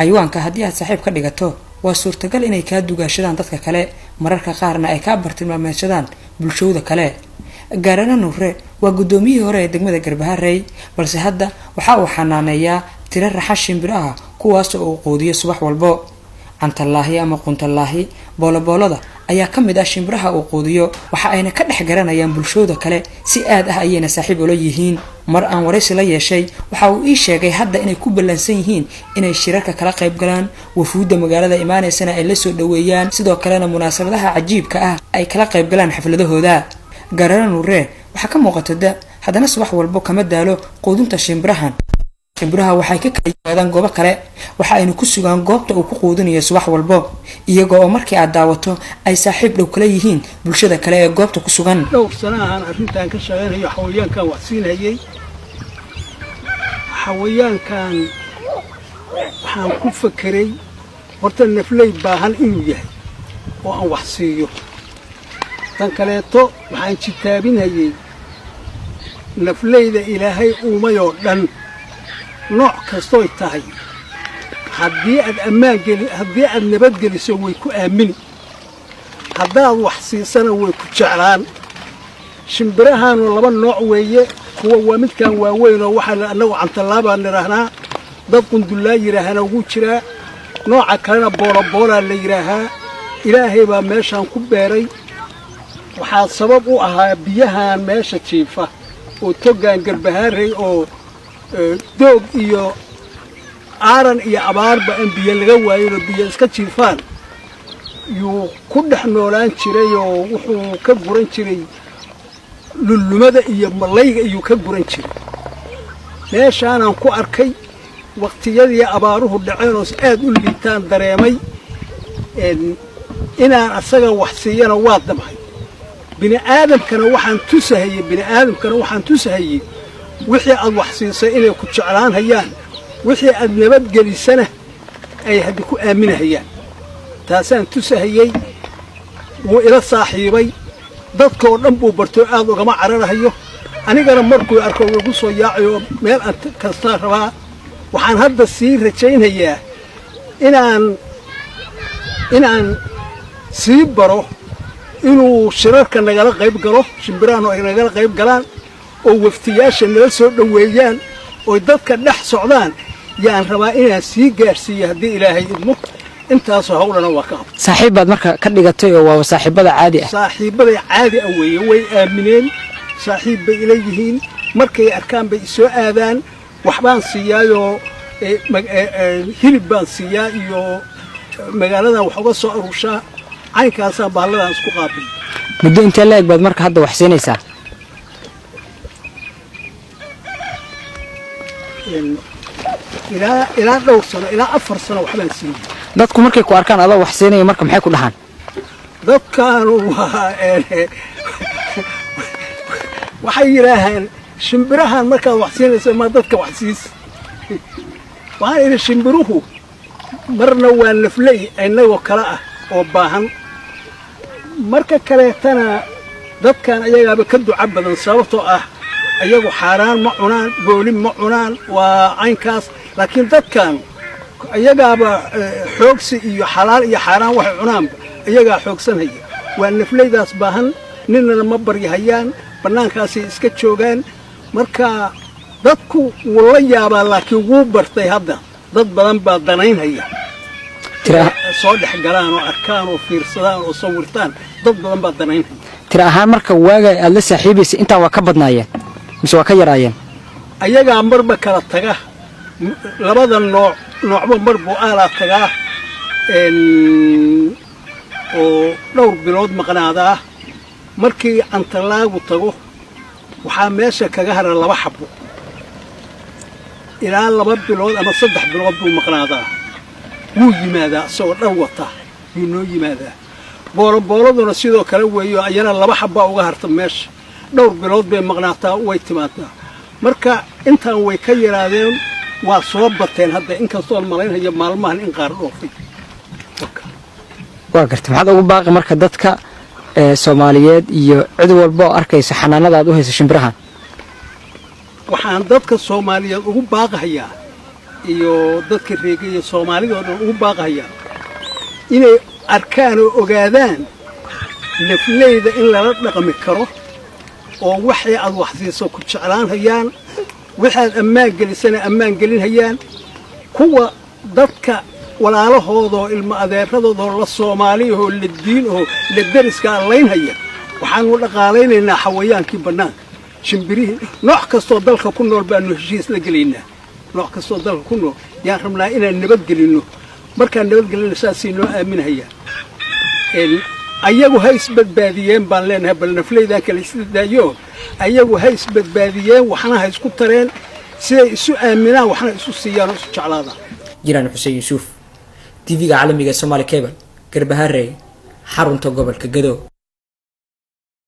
Xayawaanka haddii aad saaxiib ka dhigato, waa suurtagal inay kaa dugaashadaan dadka kale, mararka qaarna ay kaa bartilmaameedsadaan bulshooda kale. Gaarana Nuure waa guddoomiyihii hore ee degmada Garbaharey, balse hadda waxa uu xanaaneeyaa tiro raxa shimbiro ah, kuwaas oo uu quudiyo subax walbo. Cantallaahi ama quntallaahi, booloboolada ayaa ka mid ah shimbiraha uu quudiyo. Waxa ayna ka dhex garanayaan bulshooda kale, si aad ah ayayna saaxiib ula yihiin. Mar aan waraysi la yeeshay, waxa uu ii sheegay hadda inay ku ballansan yihiin inay shirarka kala qayb galaan, wafuudda magaalada imaanaysana ay la soo dhoweeyaan, sidoo kalena munaasabadaha cajiibka ah ay kala qayb galaan xafladahooda. Gaarana Nuure waxaa ka muuqata da, haddana subax walbo kama daalo quudinta shimbirahan. Shimbiraha waxay ka kala yimaadaan goobo kale, waxa ayna ku sugaan goobta uu ku quudinayo subax walbo, iyaga oo markii aad daawato ay saaxiib dhow kala yihiin bulshada kale ee goobta ku sugan. Dhowr sano ahaan arrintan ka shaqaynayo, xawayaankan wax siinhayay. Xawayaankan waxaan ku fakeray horta nafley baahan inuu yahay oo aan wax siiyo. Tan kaleeto, waxaan jitaabinhayay nafleyda Ilaahay uumayoo dhan, nooc kastoy tahay, haddii aad ammaan geli, haddii aad nabadgeliso, way ku aamini, haddaad wax siisana way ku jeclaan. Shimbirahaanu laba nooc weeye. Kuwa waa midkan waaweyn oo waxaa annagu cantallaabaan nidhaahnaa, dad qundullaa yidhaahana wuu jiraa. Nooca kalena booloboolaa la yidhaahaa. Ilaahay baa meeshaan ku beeray. Waxaa sabab u ahaa biyahan meesha jiifa oo toggaan Garbahaarey oo doog iyo aaran iyo abaarba aan biyo laga waayinoo biyo iska jiifaan yuu ku dhex noolaan jiray, oo wuxuu ka guran jiray lullumada iyo malayga iyuu ka guran jiray. Meeshaanaan ku arkay waqtiyadii abaaruhu dhaceen oo aad u liitaan dareemay inaan asaga wax siiyana. Waa damcay. Bini'aadamkana waxaan tusahayey wixii aad wax siisay inay ku jeclaan hayaan, wixii aad nabadgelisana ay haddi ku aaminahayaan. Taasaan tusahayey. Wuu ila saaxiibay, dadkoo dhan buu bartoo aad ugama cararahayo. Anigana markuu arko wuu igu soo yaacayo, meel aan kastaa rabaa. Waxaan hadda sii rajaynayaa inaan sii baro inuu shirarka nagala qayb galo, shimbirahanu ay nagala qayb galaan oo waftiyaasha nala soo dhoweeyaan oo dadka dhex socdaan. Yaan rabaa inaan sii gaadhsiiyo haddii Ilaahay idmo. Intaasoo hawlana waa ka qabta. Saaxiib baad marka ka dhigatay oo waaba saaxiibada caadi ah. Saaxiibbaday caadi ah weeye. Way aamineen, saaxiib bay ila yihiin. Markay arkaan bay isoo aadaan. Waxbaan siiyaayoo hilib baan siiyaa iyo magaaladan wax uga soo aruushaa. Caynkaasaan bahalladaan isku qaabil. Muddo intee la eg baad marka hadda wax siinaysaa? Ilaa dhowr sano, ilaa 4 sano waxbaan siiyey. Dadku markay ku arkaan adoo wax siinaya, marka maxay ku dhahaan? Dadkaanu waa waxay yidhaahaan, "Shimbirahan markaad wax siinayso maa dadka wax siis?" Waxaan idhi, shimbiruhu marna waa nafley innagoo kale ah oo baahan, marka kaleetana dadkan ayagaaba ka duca badan, sababtoo ah ayagu xaaraan ma cunaan, booli ma cunaan, waa caynkaas. Laakiin dadkan ayagaaba xoogsi iyo xalaal iyo xaaraan waxay cunaanba iyagaa xoogsanhaya. Waa nafleydaas baahan, ninana ma baryahayaan, bannaankaasay iska joogaan. Marka dadku wuu la yaabaa, laakiin wuu bartay. Hadda dad badan baa danaynhaya soo dhex galaan oo arkaan oo fiirsadaan oo sawirtaan. Dad badan baa danaynhaya. Tira ahaan marka waaga aad la saaxiibaysay intaa waa ka badnaayeen mise waa ka yaraayeen? Ayagaa marba kala taga. Labada nooc noocba mar buu aalaa tagaa oo dhowr bilood maqnaadaa. Markii cantalaagu tago, waxaa meesha kaga hara laba xabo. Ilaa 2 bilood ama 3 bilood buu maqnaadaa. Wuu yimaadaa isagoo dhar wata yuu noo yimaadaa. Boolobooladuna sidoo kale weeyo, ayana laba xabbaa uga harta meesha. Dhowr bilood bay maqnaataa, way timaadaa. Marka intaan way ka yaraadeen, waa soo bateen hadda, inkastoon malaynhayo maalmahan in qaar dhoofay. Waa garta. Maxaad ugu baaqi marka dadka Soomaaliyeed iyo cid walba oo arkaysa xanaanada aad u hayso shimbirahan? Waxaan dadka Soomaaliyeed ugu baaqahayaa Iyo dadka reegaya Soomaalida oo dhan ugu baaqahayaa inay arkaan oo ogaadaan nafleyda in lala dhaqmi karo, oo waxay aad wax siiso ku jeclaanhayaan, waxaad ammaan gelisana ammaan gelinhayaan. Kuwa dadka walaalahoodoo ilmo adeeradoodoo la Soomaaliyahoo la diin oo la deriska allaynhaya, waxaanu dhaqaalaynaynaa xawayaankii bannaanka, shimbirihii, nooc kastoo dalka ku nool baanu heshiis la gelaynaa. Nooc kastoo dalka ku nool yaan rabnaa inaan nabadgelinno. Markaan nabadgelino, saasay noo aaminhayaan. Ayagu ha isbadbaadiyeen baan leenahay. Bal nafleydan kale isla daayo, ayagu ha isbadbaadiyeen, waxna ha isku tareen siday isu aaminaan, waxna isu siiyaan oo isu jeclaadaan. Jiraan Xuseen Yuusuf, TV-ga caalamiga ee Somaali Cable, Garbaharey, xarunta gobolka Gado.